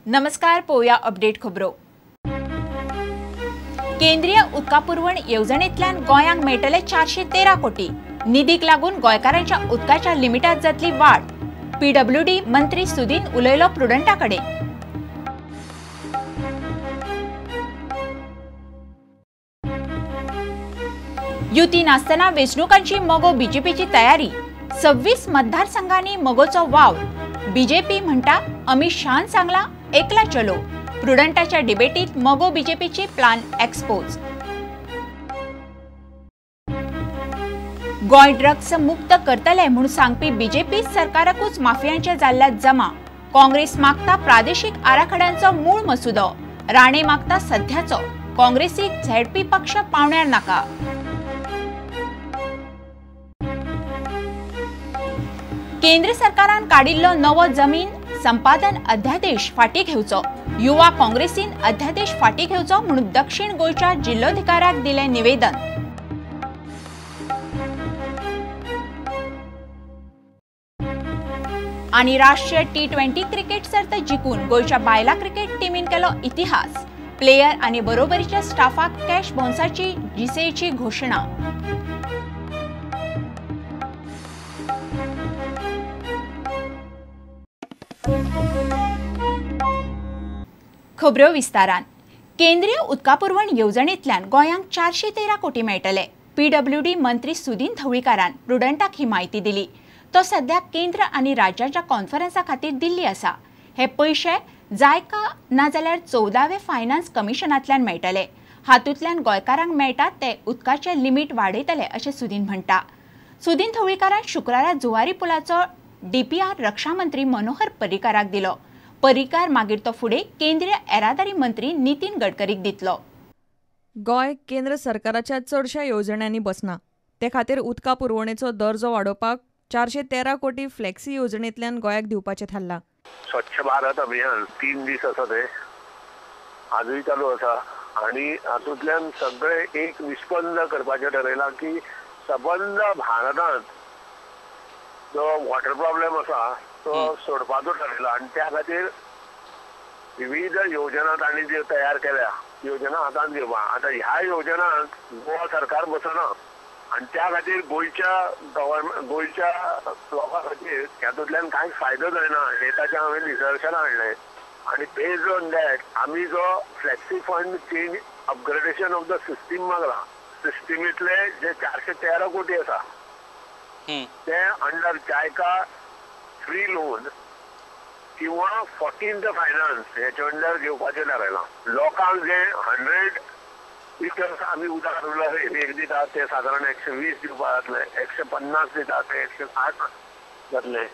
नमस्कार, पोवया अपडेट खबरो. केंद्रीय उदका पुरवण येवजणेंतल्यान गोंयांक मेळटले 413 कोटी. निधीक लागून गोंयकारांच्या उदकाच्या लिमिटांत जातली वाड. पीडब्ल्यूडी मंत्री सुदीन उलयलो प्रुडंटा कडेन. युती नासतना वेंचणुकांची मगो बीजेपीची तयारी. 26 मतदारसंघांनी मगोचो वावर. बीजेपी म्हणटा अमित शहान सांगला एकला चलो. प्रुडंटाच्या डिबेटीत मगो बीजेपीची प्लान एक्सपोज. गोंय ड्रग्स मुक्त करतले म्हूण सांगपी बीजेपी सरकाराकूच माफियांचे जाल्ल्या जमा. काँग्रेस मागता प्रादेशीक आराखड्यांचो मूळ मसुदो. राणे मागता सध्याचो. काँग्रेसीक झेडपी पक्ष पावण्यार नाका. केंद्र सरकारान काडिल्लो नवो जमीन संपादन अध्यादेश फाटी घेवचो. युवा काँग्रेसीन अध्यादेश फाटी घेवचो म्हणून दक्षिण गोंयच्या जिल्लोधिकाऱ्याक दिलें निवेदन. आनी राष्ट्रीय T20 cricket सर्त जिखून गोंयच्या बायला क्रिकेट टिमीन केलो इतिहास. प्लेयर आनी बरोबरीच्या स्टाफाक कॅश बोन्साची जीसीएची घोशणा. खबरो विस्तारान. केंद्रीय उदका पुरवण येवजणेंतल्यान गोंयांक 413 कोटी मेळटले. पीडब्ल्यूडी मंत्री सुदीन धवळीकारान प्रुडंटाक ही म्हायती दिली. तो सध्या केंद्र आनी राज्यांच्या कॉन्फरन्सा खातीर दिल्ली आसा. हे पयशे जायका नाजाल्यार 14वे फायनान्स कमिशनांतल्यान मेळटले. हातूंतल्यान गोंयकारांक मेळटा ते उदकाचें लिमीट वाडयतले अशें सुदीन म्हणटा. सुदीन धवळीकारान शुक्रारा जुवारी पुलाचो डीपीआर रक्षा मंत्री मनोहर पर्रीकाराक दिलो. पर्रीकार मागीर तो फुडें केंद्रीय येरादारी मंत्री नितीन गडकरीक दितलो. गोंय केंद्र सरकाराच्या चडश्या येवजण्यांनी बसना. ते खातीर उदका पुरवणेचो दर्जो वाडोवपाक 413 कोटी फ्लॅक्सी येवजणेंतल्यान गोंयाक दिवपाचें थारलां. स्वच्छ भारत अभियान 3 दीस आसा, ते आजूय चालू आसा आनी हातूंतल्यान सगळे एक निष्पन्न करपाचें ठरयलां की सबंद भारतांत जो वॉटर प्रॉब्लेम आसा तो सोडपाचो ठरयला आनी त्या खातीर विविध योजना तांणी ज्यो तयार केल्या योजना हातांत घेवपा. आतां ह्या योजनांत गोवा सरकार बसना आनी त्या खातीर गोंयच्या गव्हर्मेंट गोंयच्या लोकां खातीर हातूंतल्यान कांयच फायदो जायना हें ताचें हांवें निदर्शन हाडलें. आनी बेज्ड ऑन that आमी जो flexi fund change upgradation of the system मागला. सिस्टिमींतले जे 413 कोटी आसा ते अंडर जायका फ्री लोन किंवा 14th finance हेच्या अंडर घेवपाचें थारायलां. लोकांक जे 100 लिटर्स आमी उदक एक दितात ते सादारण 120 दिवपाक जातले, 150 दितात ते 160 जातले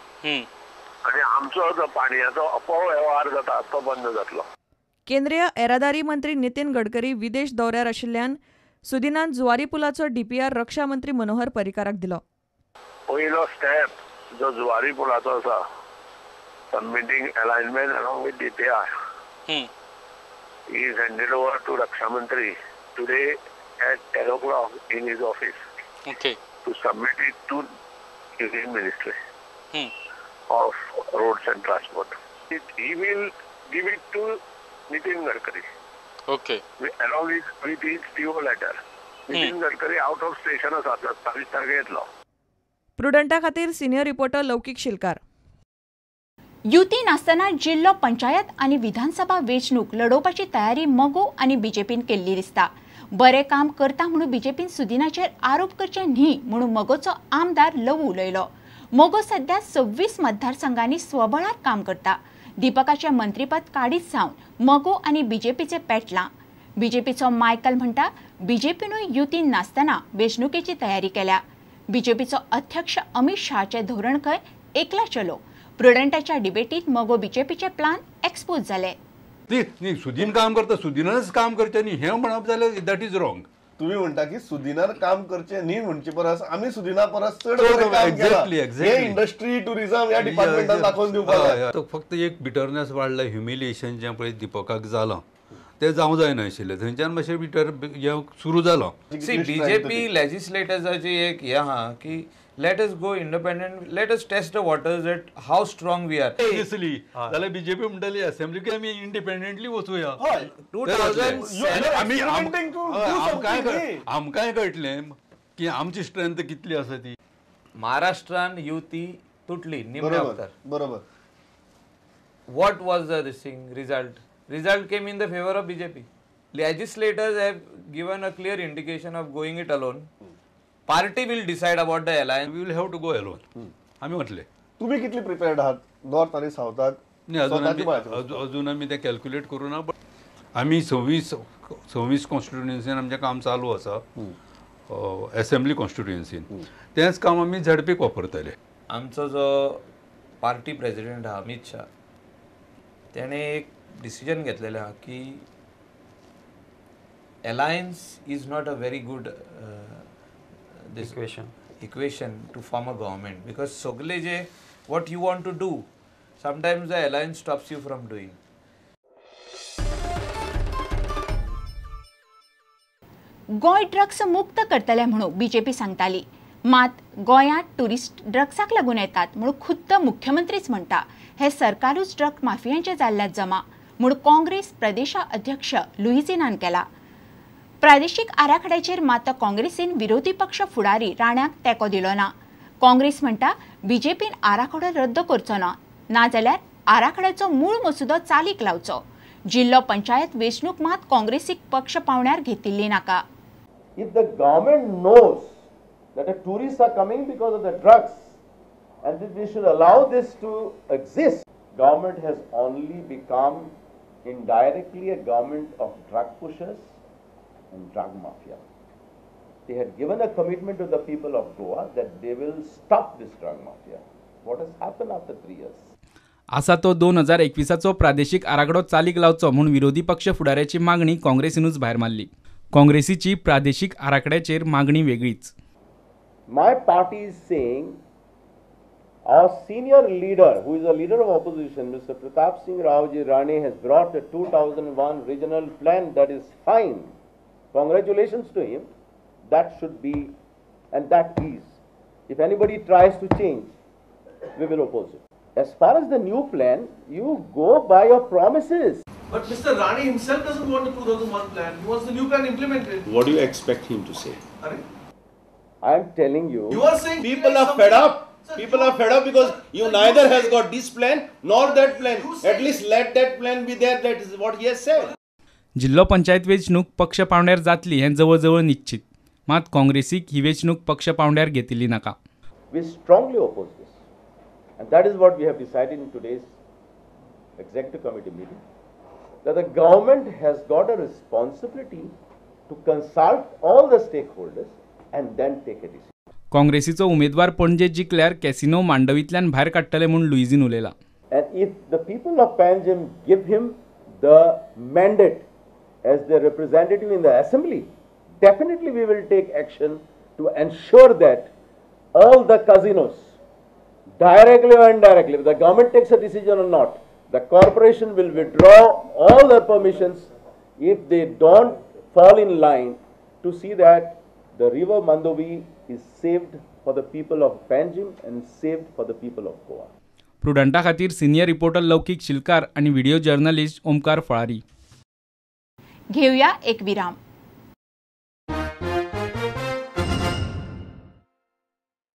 आनी आमचो जो पाणयाचो अपवेव्हार जाता तो बंद जातलो. केंद्रीय येरादारी मंत्री नितीन गडकरी विदेश दौऱ्यार आशिल्ल्यान सुदिनान जुवारी पुलाचो डीपीआर रक्षा मंत्री मनोहर पर्रीकाराक दिलो. पयलो स्टेप जो जुवारी पुलाचो आसा, submitting alignment along with DPR is handed over to रक्षा मंत्री today at 10 o'clock in his office. Okay. To submit it to Union Ministry of Roads and Transport. He will give it to Nitin Gadkari. Okay. Along with his TO letter. Nitin Gadkari out of station आसा, 27 तारखेर येतलो. प्रुडंटा खातीर senior reporter लौकीक शिलकार. युती नासतना जिल्लो पंचायत आनी विधानसभा वेंचणूक लडोवपाची तयारी मगो आनी बीजेपीन केल्ली दिसता. बरें काम करता म्हणून बीजेपीन सुदिनाचेर आरोप करचे न्ही म्हणून मगोचो आमदार लवू उलयलो. मगो सध्या 26 मतदारसंघांनी स्वबळार काम करता. दीपकाचें मंत्रीपद काडीत सावन मगो आनी बीजेपीचें पेटलां. बीजेपीचो मायकल म्हणटा बीजेपीनूय युतीन नासतना वेंचणुकेची तयारी केल्या. बीजेपीचो अध्यक्ष अमित शहाचें धोरण खंय एकला चलो. प्रुडंटाच्या डिबेटीत मगो बीजेपीचे प्लान एक्सपोज जाले. न्ही सुदीन काम करता, सुदिनानच काम करचें न्ही हें म्हणप जाल्यार that is wrong. तुम्ही म्हणता की सुदिनान काम करचें न्ही म्हणचे परस आमी सुदिना परस चड बरें काम केलां. हे इंडस्ट्री टुरिझम ह्या डिपार्टमेंटान दाखोवन दिवपाक जाय. फक्त एक बिटरनेस वाडला, ह्युमिलिएशन जें पळय दीपकाक जालां ते जावं जायना आशिल्लें, थंयच्यान मातशें बिटर हें सुरू जालां. सी बीजेपी लेजिस्लेटर्साची एक हें आहा की Let us go independent, let us test the waters at how strong we are. दिसली जाल्यार बीजेपी म्हणटाली असेंब्लीक आमी इंडिपेंडंटली वचुया. 2007 आमकांय कळटलें की आमची स्ट्रेंथ कितली आसा ती. महाराष्ट्रान युती तुटली निमण्या वक्तार. बरोबर. What was the this thing result? Result came in the favour of BJP. Legislators have given a clear indication of going it alone. Party will decide about the alliance. We will have to go alone. आम्ही म्हटले. तुम्ही कितली prepared आहात north आणि साऊथाक? अजून आम्ही ते calculate करू ना. आम्ही 26 कॉन्स्टिट्युएन्सीन आमचें काम चालू आसा, असेंब्ली कॉन्स्टिट्युएन्सीन. तेंच काम आमी झडपीक वापरतले. आमचो जो पार्टी प्रेसिडेंट आहा अमित शाह, तेणें एक डिसिजन घेतलेलें आहा की alliance is not a very good this equation to form a government, because sogle je what you want to do, sometimes the alliance stops you from doing. Goa drugs मुक्त करतले म्हणून BJP सांगताली, मात गोंयांत tourist ड्रग्साक लागून येतात म्हणून खुद्द मुख्यमंत्रीच म्हणटा. हे सरकारूच ड्रग माफियांचे जाल्ल्यात जमा म्हूण काँग्रेस प्रदेशा अध्यक्ष लुईझिनान केला. प्रादेशीक आराखड्याचेर मात काँग्रेसीन विरोधी पक्ष फुडारी राण्याक तेंको दिलो ना. काँग्रेस म्हणटा बीजेपीन आराखडो रद्द करचो ना, नाजाल्यार आराखड्याचो मूळ मसुदो चालीक लावचो. जिल्लो पंचायत वेंचणूक मात काँग्रेसीक पक्ष पावण्यार घेतिल्ली नाका. If the government knows that the tourists are coming because of the drugs and that we should allow this to exist, government has only become indirectly a government of drug pushers and drug mafia. They had given a commitment to the people of Goa that they will stop this drug mafia. What has happened after 3 years? आसा तो 2021चो प्रादेशीक आराखडो चालीक लावचो म्हूण विरोधी पक्ष फुडाऱ्याची मागणी काँग्रेसीनूच भायर मारली. काँग्रेसीची प्रादेशीक आराखड्याचेर मागणी वेगळीच. My party is saying our senior leader, who is a leader of opposition, Mr. Pratap Singh Raoji Rane, has brought a 2001 regional plan that is fine. Congratulations to him. That should be, and that is. If anybody tries to change, we will oppose it. As far as the new plan, you go by your promises. But Mr. Rane himself doesn't want the 2001 plan. He wants the new plan implemented. What do you expect him to say? Arre? I am telling you. You are saying people are fed up. Sir, people are fed up because you neither has got this plan nor that plan. At least let that plan be there. That is what he has said. जिल्लो पंचायत वेंचणूक पक्ष पावंड्यार जातली हें जवळ जवळ निश्चित, मात काँग्रेसीक ही वेंचणूक पक्ष पावंड्यार घेतिल्ली नाका. We strongly oppose this, and that is what we have decided in today's executive committee meeting, that the government has got a responsibility to consult all the stakeholders and then take a decision. काँग्रेसीचो उमेदवार Panaji जिखल्यार casino मांडवींतल्यान भायर काडटले म्हूण Luizinho उलयला. And if the people of Panjim give him the mandate as their representative in the assembly, definitely we will take action to ensure that all the casinos, directly or indirectly, if the government takes a decision or not, the corporation will withdraw all their permissions if they don't fall in line to see that the river Mandovi is saved for the people of Panjim and saved for the people of Goa. प्रुडंटा खातीर senior reporter लौकिक शिलकार आणि video journalist Omkar फळारी. घेऊया एक विराम.